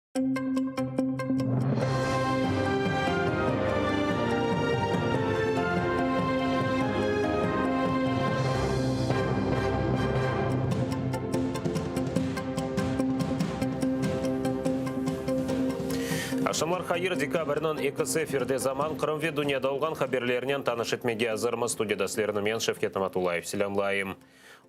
Aqşamlar hayır, dekabrniñ ekisi efirde Zaman, Qırım ve dünyada olğan haberlernen tanış etmege azırmız. Studiyada sizlerni men, Şevket Namatullayev, selâmlayım.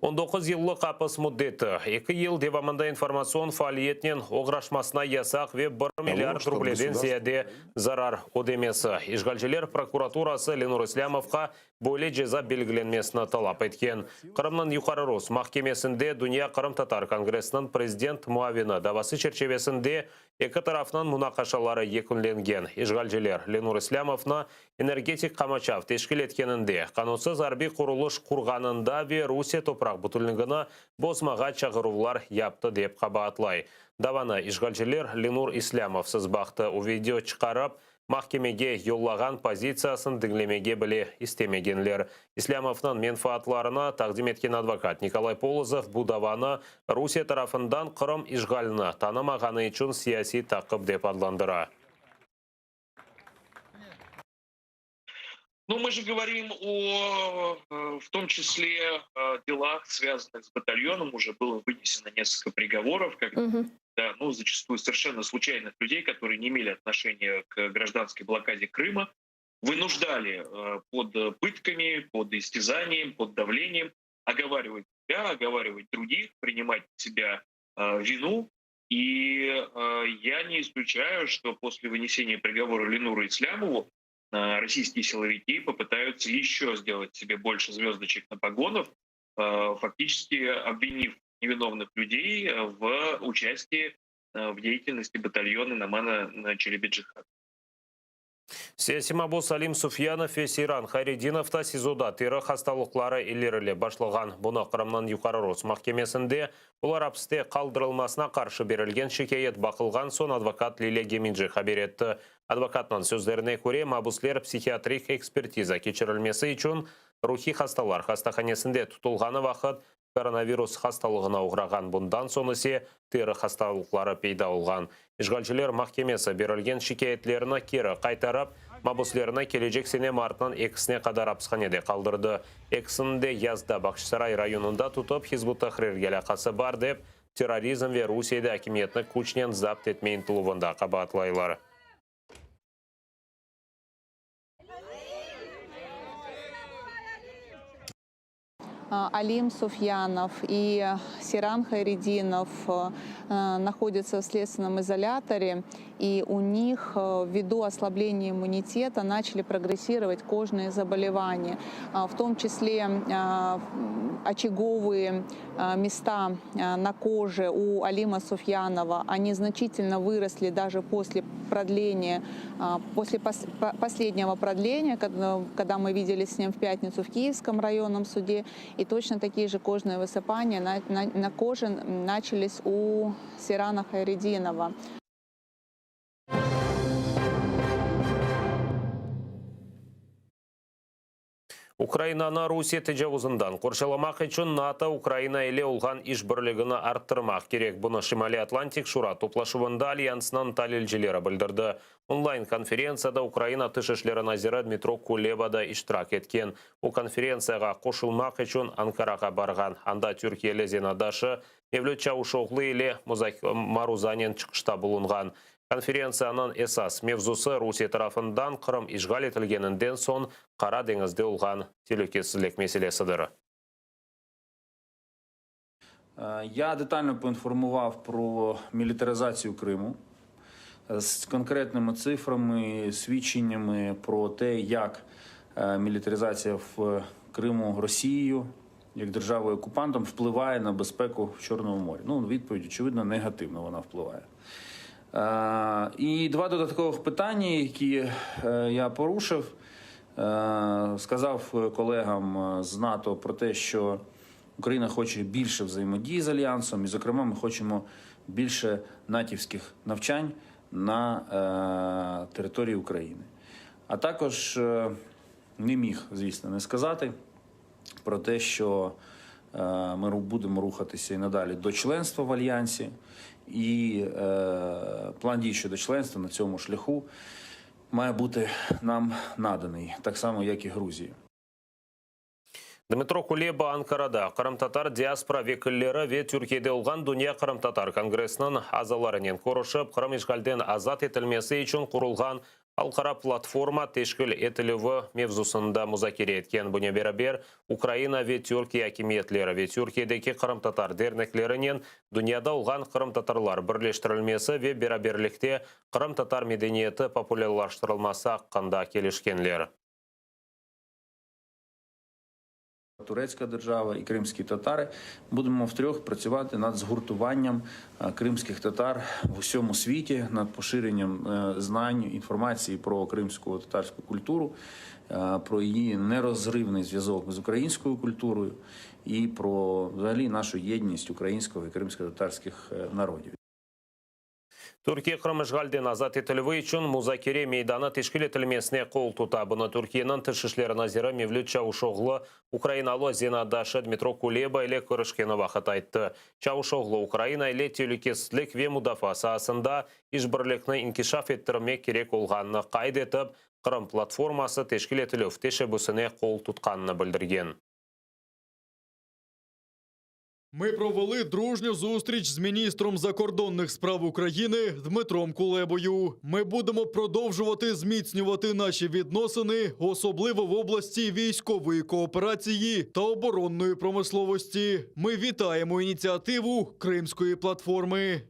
19 yıllıq apis müddeti, eki yıl devamında informatsion faaliyetnen oğraşmasına yasaq ve bir milliard rubleden ziyade zarar ödemesi. İşğalciler prokuraturası Lenur İslâmovqa böyle ceza belgilenmesini talap etken. Qırımnıñ Yuqarı Rus mahkemesinde Dünya qırımtatar kongressiniñ prezident muavini davası çerçivesinde eki tarafnıñ munaqaşaları yekünlengen. İşğalciler Lenur İslâmovnı energetik qamaçav teşkil etkeninde, qanunsız arbiy qurulış qurğanında ve Rusiye topraq bütünligini bozmağa çağıruvlar yaptı dep qabaatlay. Davanı işğalciler Lenur İslâmovsız baqtı, o video çıqarıp, mahkemege yollağan pozitsiyasını diñlemege bile istemegenler. İslâmovnıñ menfaatlarını taqdim etken advokat Nikolay Polozov bu davanı Rusiye tarafından Qırım işğalini tanımağanı içün siyasiy taqip dep adlandıra. Ну, мы же говорим о, э, в том числе, э, делах, связанных с батальоном. Уже было вынесено несколько приговоров, когда, угу. ну, зачастую совершенно случайных людей, которые не имели отношения к гражданской блокаде Крыма, вынуждали э, под пытками, под истязанием, под давлением оговаривать себя, оговаривать других, принимать на себя вину. И я не исключаю, что после вынесения приговора Ленуру Ислямову российские силовики попытаются еще сделать себе больше звездочек на погонах, фактически обвинив невиновных людей в участии в деятельности батальона Намана Челебиджихада. Siyasiy mabus Alim Sufyanov ve Seyran Hayredinov da SİZOda teri hastalıqları ilerile başlağan. Bunı Qırımnıñ Yuqarı Rus mahkemesinde olar apiste qaldırılmasına qarşı berilgen şikâyet baqılğan soñ advokat Lilâ Gemeci haber etti. Advokatnıñ sözlerine köre, mabusler psihiatrik ekspertiza keçirilmesi içün ruhiy hastalar hastahanesinde tutulğanı vaqıt koronavirus hastalığına oğrağan, bundan soñ ise teri hastalıqları peyda olğan. İşğalciler mahkemesi berilgen şikâyetlerini keri qaytarıp, mabuslerni kelecek sene martnıñ ekisine qadar apishanede qaldırdı. Ekisini de yazda Bağçasaray rayonında tutıp, Hizb ut-Tahrirge alâqası bar dep, terrorizm ve Rusiyede akimiyetni küçnen zapt etme ıntıluvında qabaatlaylar. Alim Sufyanov и Seyran Hayredinov находятся в следственном изоляторе, и у них ввиду ослабления иммунитета начали прогрессировать кожные заболевания, в том числе очаговые места на коже у Алима Суфьянова, они значительно выросли даже после продления, после последнего продления, когда мы виделись с ним в пятницу в Киевском районном суде, и точно такие же кожные высыпания на, на, на коже начались у Сирана Хайрединова. Ukrainanı Rusiye tecavuzından qorçalamaq içün NATO Ukraina ile olğan işbirligini arttırmaq kerek. Bunı Şimaliy Atlantik Şura toplaşuvında Alyansnıñ talilcileri bildirdi. Onlayn konferentsiyada Ukraina Tış işleri naziri Dmitro Kuleba da iştirak etken. O, konferentsiyağa qoşulmaq içün Ankarağa barğan. Anda türkiyeli zenaatdaşı Mevlüt Çavuşoğlu ile maruzanen çıqışta bulunğan. Konferentsiyanıñ esas mevzusı Rusiye tarafından Qırım işğal etilgeninden soñ Qara deñizde olğan telükesizlik meselesidir. Я детально поінформував про мілітаризацію Криму з конкретними цифрами, свідченнями про те, як мілітаризація в Криму Росією як державою-окупантом впливає на безпеку в Чорному морі. Ну, відповідь, очевидно, негативно вона впливає. І два додаткових питання, які я порушив, сказав колегам з НАТО про те, що Україна хоче більше взаємодії з Альянсом, і, зокрема, ми хочемо більше натівських навчань на території України. А також не міг, звісно, не сказати про те, що ми будемо рухатися і надалі до членства в Альянсі. І е, план дій щодо членства на цьому шляху має бути нам наданий, так само як і Грузії. Dmıtro Kuleba Ankarada qırımtatar diaspora vekilleri ve Türkiyede olğan Dünya qırımtatar kongressiniñ azalarınen körüşip, Qırım işğalden azat etilmesi içün qurulğan halqara platforma teşkil etilüvi mevzusında muzakere etken. Bunen beraber, Ukraina ve Türkiye akimiyetleri ve Türkiyedeki qırımtatar derneklerinen dünyada olğan qırımtatarlar birleştirilmesi ve beraberlikte qırımtatar medeniyeti populârlaştırılması aqqında kelişkenler. Турецька держава і кримські татари будемо втрьох працювати над згуртуванням е, кримських татар в усьому світі, над поширенням е, знань, інформації про кримську татарську культуру, е, про її нерозривний зв'язок з українською культурою і про взагалі нашу єдність українського і кримсько-татарських е, народів. Türkiye Qırım işğalden azat etilüvi içün muzakere meydanı teşkil etilmesine qol tuta. Bunı Türkiyeniñ Tış işler naziri Mevlüt Çavuşoğlu ukrainalı zenaatdaşı Dmitro Kuleba ile körüşkeni vaqıt ayttı. Çavuşoğlu Ukraina ile telükesizlik ve mudafaa saasında işbirlikni inkişaf ettirmek kerek olğanını qayd etip, Qırım platforması teşkil etilüv teşebbüsine qol tutqanını bildirgen. Ми провели дружню зустріч з міністром закордонних справ України Дмитром Кулебою. Ми будемо продовжувати зміцнювати наші відносини, особливо в області військової кооперації та оборонної промисловості. Ми вітаємо ініціативу Кримської платформи.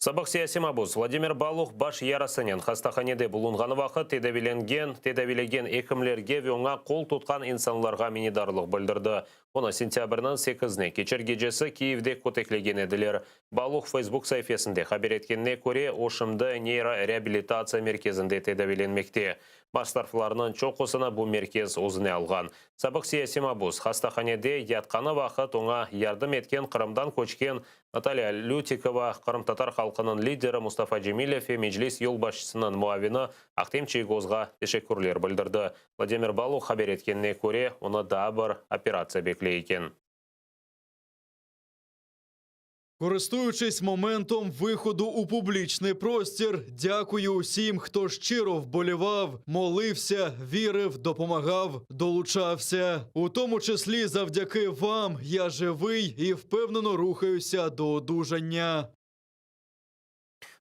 Sabıq siyasiy mabus Vladimir Baluh baş yarasınen hastahanede bulunğanı vaqıt tedaviylengen, tedaviylegen ekimlerge ve oña qol tutqan insanlarğa minnetdarlıq bildirdi. Onı sentâbrniñ sekizine, keçer gecesi Kiyevde köteklegen ediler. Baluh Facebook saifesinde haber etkenine köre, o şimdi neyroreabilitatsiya merkezinde tedaviylenmekte. Masraflarnıñ çoqusını bu merkez özüne alğan. Sabıq siyasiy mabus hastahanede yatqanı vaqıt oña yardım etken Qırımdan köçken Natalya Lütikova, qırımtatar halqınıñ lideri Mustafa Cemilev ve Meclis yolbaşçısınıñ muavini Ahtem Çiygozğa teşekkürler bildirdi. Vladimir Baluh haber etkenine köre, onı daa bir operatsiya bekley eken. Користуючись моментом виходу у публічний простір, дякую усім, хто щиро вболівав, молився, вірив, допомагав, долучався. У тому числі завдяки вам я живий і впевнено рухаюся до одужання.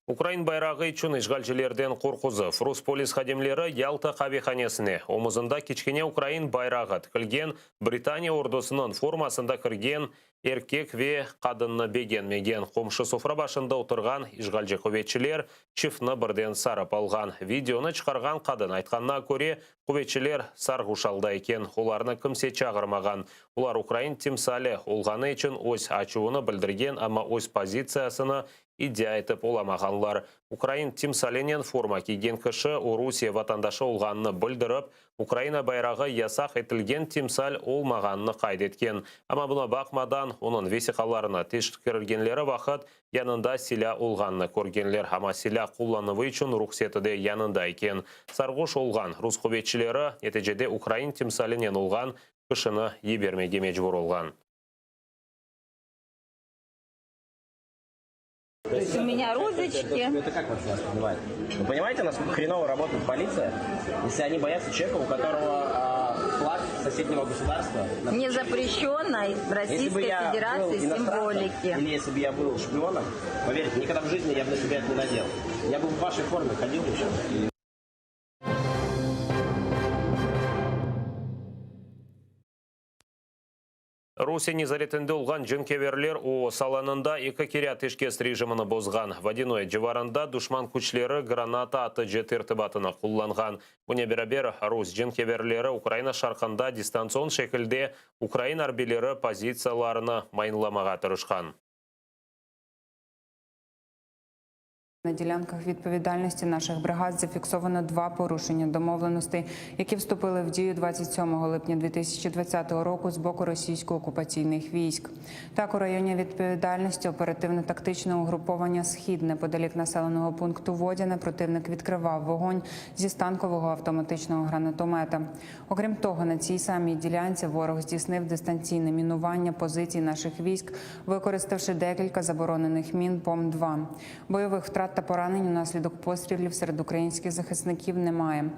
Ukrain bayrağı içün işğalcilerden qorquzuv. Rus polis hadimleri Yalta qavehanesine omuzında kiçkene ukrain bayrağı tikilgen Britaniya ordusınıñ formasında kirgen erkek ve qadınnı begenmegen. Qomşu sofra başında oturğan işğalci quvetçiler çiftni birden sarıp alğan. Videonı çıqarğan qadın aytqanına köre, quvetçiler sarğuş alda eken, olarnı kimse çağırmağan. Olar ukrain timsali olğanı içün öz açuvını bildirgen, amma öz pozitsiyasını iddia etip olamağanlar. Ukrain timsalinen forma kiygen kişi o Rusiye vatandaşı olğanını bildirip, Ukraina bayrağı yasaq etilgen timsal olmağanını qayd etken. Amma buña baqmadan, onıñ vesiqalarını teşkergenleri vaqıt yanında silâ olğanını körgenler, amma silâ qullanuvı içün ruhseti de yanında eken. Sarğuş olğan rus quvetçileri neticede ukrain timsalinen olğan kişini yibermege mecbur olğan. То есть у меня розочки. Это как вообще воспринимать? Вы понимаете, насколько хреново работает полиция, если они боятся человека, у которого а, флаг соседнего государства? на Не запрещенной в Если бы Российской я был Федерации иностранцем, символики. или если бы я был шпионом, поверьте, никогда в жизни я бы на себя это не надел. Я бы в вашей форме ходил бы сейчас. И Rusiye nezaretinde olğan Cenkâverler OOS alanında eki kere ateşkes rejimini bozğan. Vodânoye civarında duşman küçleri granata atıcı tertibatını qullanğan. Bunen beraber, rus cenkâverleri Ukraina şarqında distantsion şekilde ukrain arbiyleri pozitsiyalarını mayınlamağa tırışqan. На ділянках відповідальності наших бригад зафіксовано два порушення домовленостей, які вступили в дію 27 липня 2020 року з боку російсько-окупаційних військ. Так, у районі відповідальності оперативно-тактичного угруповання «Схід» неподалік населеного пункту Водяне противник відкривав вогонь зі станкового автоматичного гранатомета. Окрім того, на цій самій ділянці ворог здійснив дистанційне мінування позицій наших військ, використавши декілька заборонених мін ПОМ-2. Бойових втрат та поранень унаслідок пострілів серед українських захисників немає.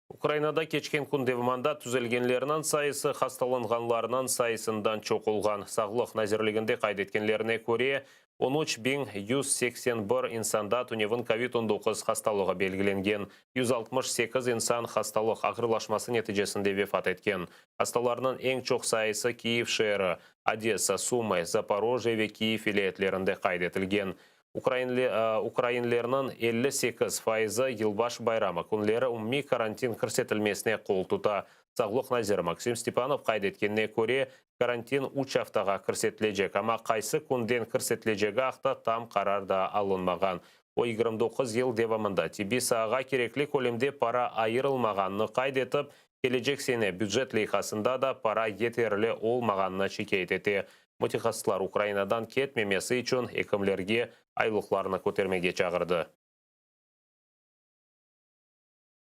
Ukrainada keçken kün devamında tüzelgenlerniñ sayısı hastalanğanlarnıñ sayısından çoq olğan. Sağlıq nazirliginde qayd etkenlerine köre, 13 181 insanda tünevin kovid 19 hastalığı belgilengen. 168 insan hastalıq ağırlaşması neticesinde vefat etken. Hastalarnıñ eñ çoq sayısı Kiyev şeeri, Odessa, Sumı, Zaporojye ve Kiyev vilâyetlerinde qayd etilgen. Ukrainli, Ukrainlerniñ 58 faizi yılbaş bayramı künleri umumiy karantin kirsetilmesine qol tuta. Sağlıq naziri Maksim Stepanov qayd etkenine köre, karantin 3 aftağa kirsetilecek, amma qaysı künden kirsetilecegi aqta tam qarar daa alınmağan. O 29 yıl devamında tibbiy saağa kerekli kölemde para ayırılmağanını qayd etip, kelecek sene bücet leyhasında da para yeterli olmağanını şikâyet ete. Mütehassıslar Ukrainadan ketmemesi içün ekimlerge aylıqlarını kötermege çağırdı.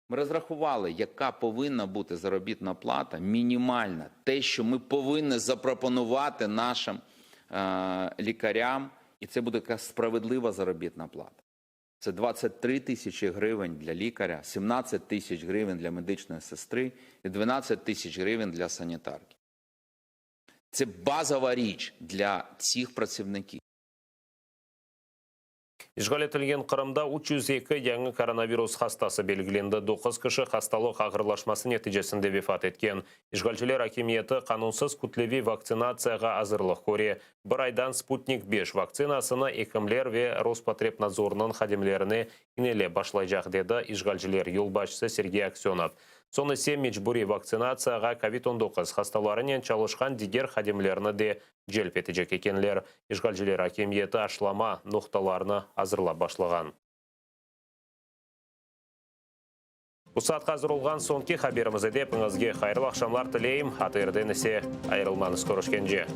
Ми розрахували, яка повинна бути заробітна плата мінімальна, те, що ми повинні запропонувати нашим е, лікарям, і це буде така справедлива заробітна плата. Це 23 тисячі гривень для лікаря, 17 тисяч гривень для медичної сестри і 12 тисяч гривень для санітарки. Це базова річ для цих працівників. İşğal etilgen Qırımda 302 yañı koronavirus hastası belgilendi. 9 kişi hastalıq ağırlaşması neticesinde vefat etken. İşğalciler akimiyeti qanunsız kütleviy vaktsinatsiyağa azırlıq köre. Bir aydan Sputnik 5 vaktsinasını ekimler ve Rospotrebnadzornıñ hadimlerine inelep başlaycaq, dedi işğalciler yolbaşçısı Sergey Aksenov. Soñ ise mecburiy vaktsinatsiyağa COVID-19 hastalarınen çalışqan diger hadimlerni de celp etecek ekenler. İşğalciler akimiyeti aşılama noqtalarını azırlap başlağan. Bu saat azır olğan soñki haberimiz edi. Epiñizge hayırlı aqşamlar tileyim. ATRden ise ayırılmañız körüşkence.